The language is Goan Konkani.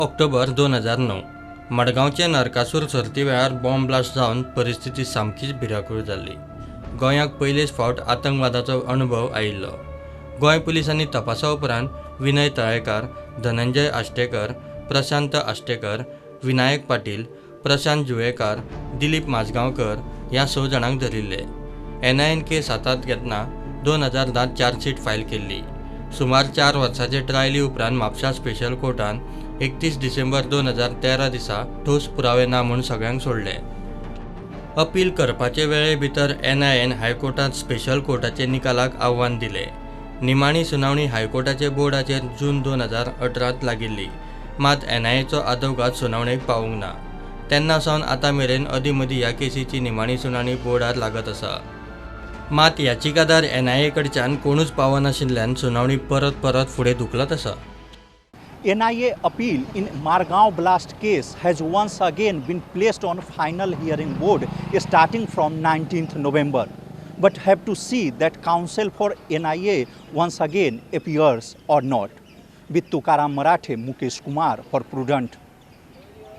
ऑक्टोबर 2009 मडगांवचे नरकासूर सर्ती वेळार बॉम्ब ब्लास्ट जावन परिस्थिती सामकीच भिरांकूळ जाल्ली. गोंयाक पयलेच फावट आतंकवादाचो अणभव आयिल्लो. गोंय पुलिसांनी तपासा उपरांत विनय तळेकार, धनंजय आष्टेकर, प्रशांत आष्टेकर, विनायक पाटील, प्रशांत जुवेकार, दिलीप माजगांवकर ह्या 6 जाणांक धरिल्ले. एनआयएन केस हातांत घेतना 2010 चार्जशीट फायल केल्ली. सुमार 4 वर्सांचे ट्रायली उपरांत म्हापशा स्पेशल कोर्टान 31 डिसेंबर 2013 दिसा ठोस पुरावे ना म्हूण सगळ्यांक सोडले. अपील करपाचे वेळे भितर एनआयएन हायकोर्टांत स्पेशल कोर्टाचे निकालाक आव्हान दिले. निमाणी सुनावणी हायकोर्टाचे बोर्डाचेर जून 2018 लागिल्ली. मात एनआयएचो आदवोगाद सुनावणेक पावूंक ना. तेन्ना सावन आतां मेरेन अदीं मदीं ह्या केसीची निमाणी सुनावणी बोर्डार लागत आसा. मात याचिकादार एनआयए कडच्यान कोणूच पावनाशिल्ल्यान सुनावणी परत परत फुडें धुकलत आसा. NIA appeal in Margao blast case has once again been placed on final hearing board starting from 19th November. But have to see that counsel for NIA once again appears or not. With Tukaram Marathe, Mukesh Kumar for Prudent.